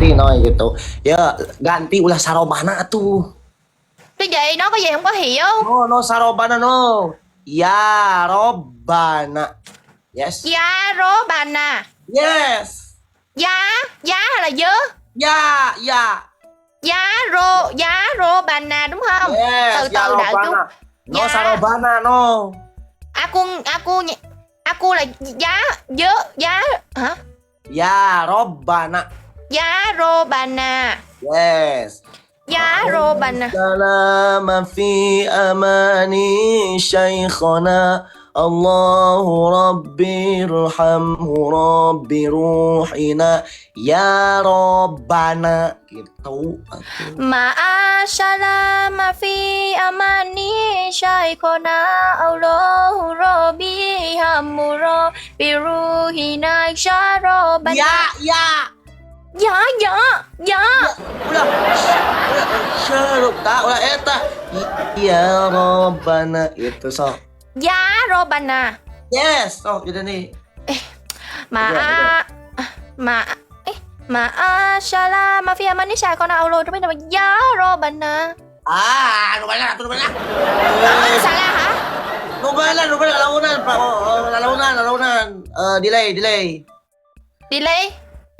Ganti Noy gitu. Ya ganti, ulah sarobana atuh. Cái gì? Nói cái gì không có hiểu. No, no sarobana, no. Ya Robbana. Yes. Ya Robbana. Yes. Giá, giá hay là dớ? Ya, ya. Giá rô, giá Robbana đúng không? Yes. Từ Ya từ đợi chút. Robbana. No Ya. sarobana, no. Aku aku aku là giá dớ giá hả? Ya Robbana. Giá Robbana. Yes. Giá Robbana. سلام في أماني شيخنا الله ربي ارحمه ربي روحنا يا ربنا gitu. Ma'a salama fi amani shaykhona Allahu rabbi hamuro bi ruhina ya Robbana. Ya, ya. Dạ dạ dạ. Ulah, ulah, syaruk tak, ulah eta. Ya Robbana itu so. Ya Robbana. Yes, so gitu nih. Ma'a ma eh ma'a salama fi amani shaykhona Allahu rabbi ya Robbana. Ah, nu bener, nu bener. Salah hả? Nu bener, nu bener, lalaunan, Pak. Oh, lalaunan, lalaunan. Eh, delay, delay. Delay.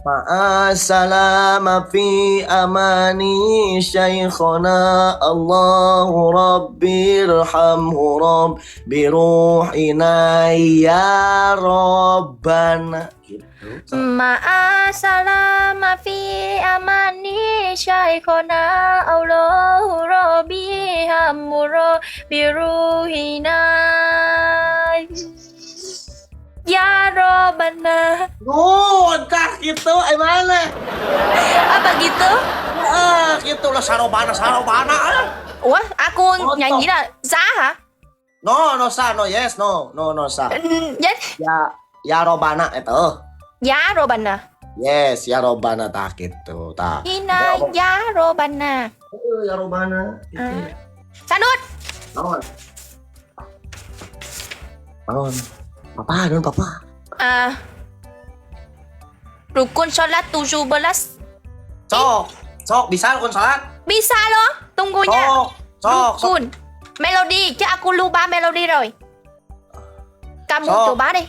Ma'assalama fi amani syekhona Allahu Rabbi irhamhu Rabbi ruhina ya Rabbana gitu. Ma'a salama fi amani shaykhona Allahu rabbi hamuro bi ruhina ya Robbana. Oh, entah gitu, eh mana? Apa gitu? Ah, gitu lah sarobana, sarobana. Ah. Ủa, aku Ủa, nyanyi là giá hả? No, no sa, no yes, no, no, no sa. Ừ, yes. Ya, ya Robbana itu. Ya Robbana. Yes, ya Robbana tak gitu, tak. Hina ya Robbana. Eh, ya Robbana. Gitu. À. Sanut. Bangun. Bangun. Papa, bangun papa. À, rukun sholat 17. Sok, sok bisa rukun sholat? Bisa loh, tunggunya. Sok, sok, sok. Rukun. Melody, chứ aku lupa melody rồi. Kamu Sok. Coba đi.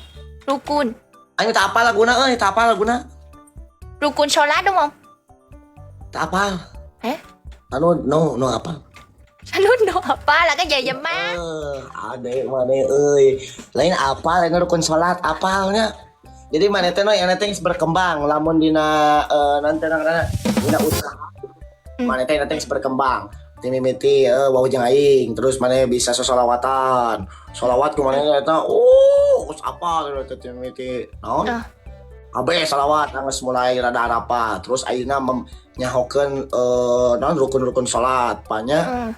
Rukun. Ayo tak apa laguna euy, tak apa laguna. Rukun sholat đúng không? Tak apa. Hả? Anu no no apa? Sanut no apa là cái gì vậy má? Eh, ade mana euy. Lain apa, lain rukun sholat apalnya. Jadi mana teh no yang teh geus berkembang lamun dina nanti nang dina usaha. Mana teh nanti geus berkembang. Ti mimiti wau jeung aing, terus mana bisa sosolawatan. Solawat ku mana eta oh, geus apa teh ti mimiti naon? Ah. Kabeh salawat geus mulai rada arapa. Terus ayeuna nyahokeun naon rukun-rukun salat panya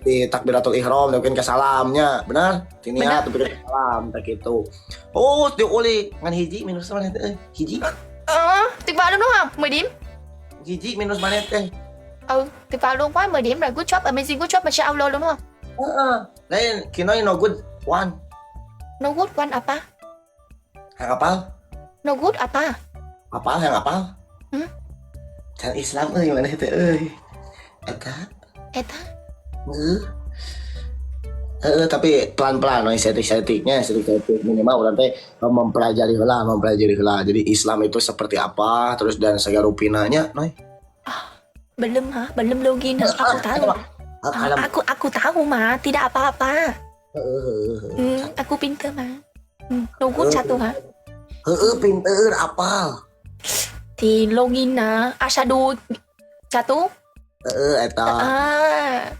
di takbiratul ihram nepikeun ka salamnya benar ti niat nepikeun ka salam tah kitu. Oh, diulik ngan hiji minus mana teh hiji. Ờ, tuyệt vời luôn đúng không? 10 điểm. Hiji minus mana teh. Ừ, tuyệt vời luôn quá, 10 điểm rồi. Good job, amazing, good job, Masya Allah luôn đúng không? Heeh, lain kinoy no good one. No good one apa? Hayang apal? No good apa? Apal, hayang apal? Hmm? Can Islam euy mana teh euy eta. Eta. Heeh. Heeh, tapi pelan-pelan no, setik-setiknya, setik-setik minimal urang teh mempelajari heula, mempelajari heula. Jadi Islam itu seperti apa, terus dan segala rupinanya, Noy. Belum hả? Belum login hả? Aku tahu. Ah, Ờ, aku tahu mà, tidak apa-apa. Heeh. Ừ, aku pinter mà. Ừ, no good satu hả? Heeh, pinter apal. Thì login à, asyhadu satu. Heeh, eta. À,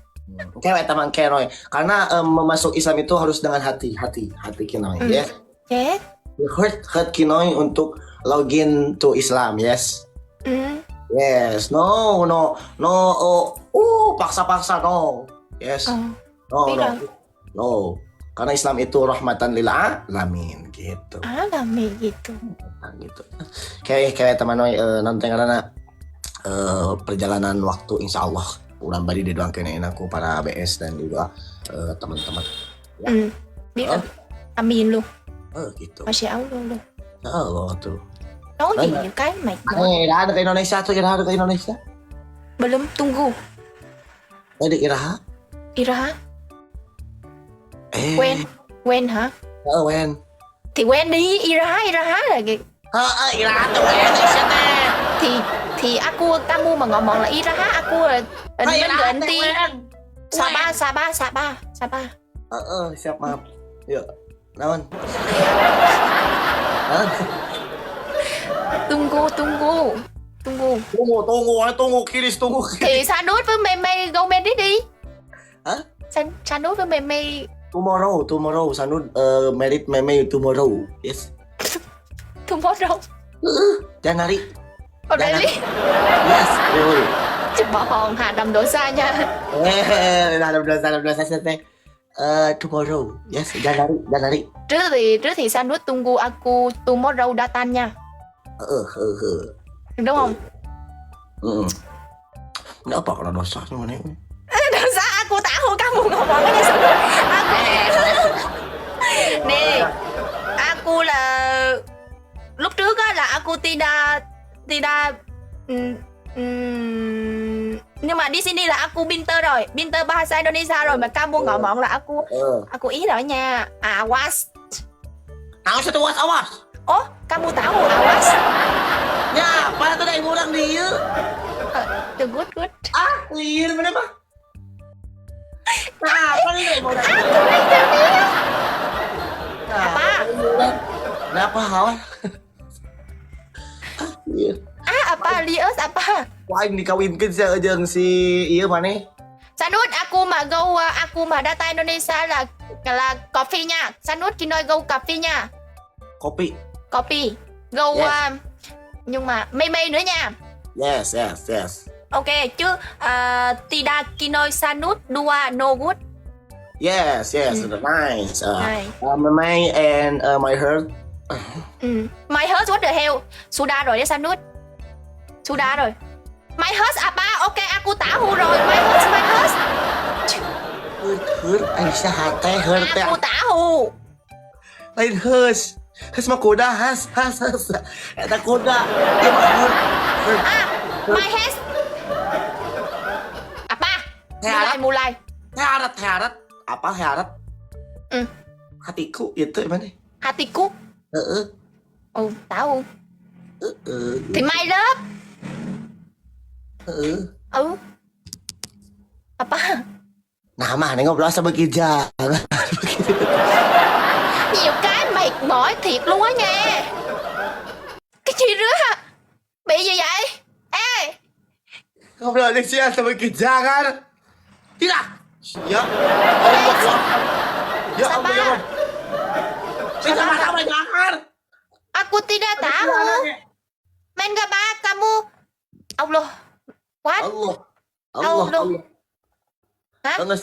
Oke, eta mah engke, Noy. Karena memasuk Islam itu harus dengan hati, hati, hati kinoy, ya. Yes. Heart, heart kinoy untuk login to Islam, yes. Ừ. Yes, no, no, no, oh, paksa-paksa, no. Yes, Ờ, no, biết no, rồi. No. Karena Islam itu rahmatan lil alamin, gitu. Alami gitu. Nah, gitu. Kayak kayak teman Noy, nanti karena perjalanan waktu insya Allah urang bari didoakeun ku para BS dan juga teman-teman. Ya. Ừ, biết Ờ. rồi. Amin luôn. Eh, gitu. Masya Allah luôn. Ya Allah tuh. Nói gì Đấy. nhiều cái mệt mỏi. Eh, iraha ke Indonesia tuh, iraha ke Indonesia. Belum, tunggu. Eh, di iraha. Iraha. Eh. Quen. Quen hả? Heeh, when. Thì quen đi, Iraha, Iraha là cái Heeh, iraha tuh when sia teh. Thì aku kamu mà ngomong là Iraha, aku là Ah, iraha teh ganti. when. Sabar, sabar, sabar, sabar. Heeh, siap maaf. Yuk. Naon? Naon? Tunggu, tunggu. Tunggu. Tunggu, tunggu, tunggu, kiris, tunggu. Thì Sanut với Meme go married đi. Hả? Sanut với Meme. Tomorrow, tomorrow, Sanut married Meme tomorrow. Yes. Tomorrow. January. Oh, really? Yes, really. Bohong, hadam dosa nha. Eh, hadam dosa, hadam dosa, teh. Tomorrow. Yes, January, January. Trước thì Sanut tunggu aku tomorrow datang nha. Heeh, heeh, heeh. Đúng không? Heeh. Ini apa kalau dosa mana? Dosa aku tahu kamu ngomong cái gì. Aku nè, aku là lúc trước á là aku tidak tidak nhưng mà di sini là aku pinter rồi, pinter bahasa Indonesia rồi mà kamu ngomong là aku aku ý rồi nha. Awas. Awas itu awas, awas. Ố, kamu tahu awas. Ya, apa tuh dari orang dia? The good good. Ah, liar mana mah? Nah, apa nih dari orang? Aku itu dia. Apa? Kenapa awas? Ah, liar. Ah, apa lius apa? Wah, ini dikawinkeun sia jeung si ieu maneh. Sanut, aku mà go aku mà data Indonesia là coffee nha. Sanut khi nói go coffee nha. Kopi. Coffee. Go Yes. Nhưng mà mây mây nữa nha. Yes, yes, yes. Ok chứ tidak kinoi sanut dua no good. Yes, yes, Ừ. nice. Này. My mind and my heart. Ừ. My heart what the hell? Sudah rồi đấy Sanut. Sudah rồi. My heart apa? Ok aku tahu rồi. My heart, my heart. Heart, heart, Aisyah hate, heart teh. Aku tahu. Lain heus. Heus mah kuda, has, has, has. Eta kuda. Ieu mah heart. Heart. À, my head. Apa? Mulai mulai. Heart, heart. Apa heart? Ừ. Hatiku itu mana? Hatiku. Heeh. Ừ, tahu. Heeh. Thì my love. Heeh. Ừ. Apa? Nah mah ngobrol sama jangan begitu. Nhiều cái mệt mỏi thiệt luôn á nha. Cái gì nữa hả? Bị gì vậy? Ê, Ngobrol sih sama jangan. Tidak. Ya. Allah. Ya Allah. Ya Allah. Saya sama jangan. Aku tidak tahu. Main gak ba kamu? Allah. What? Allah. Allah. Allah. Allah. Hah? Terus,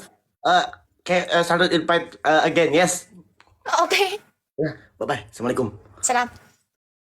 kayak selalu invite again, yes. Ok. Ya, bye bye. Assalamualaikum. Salam.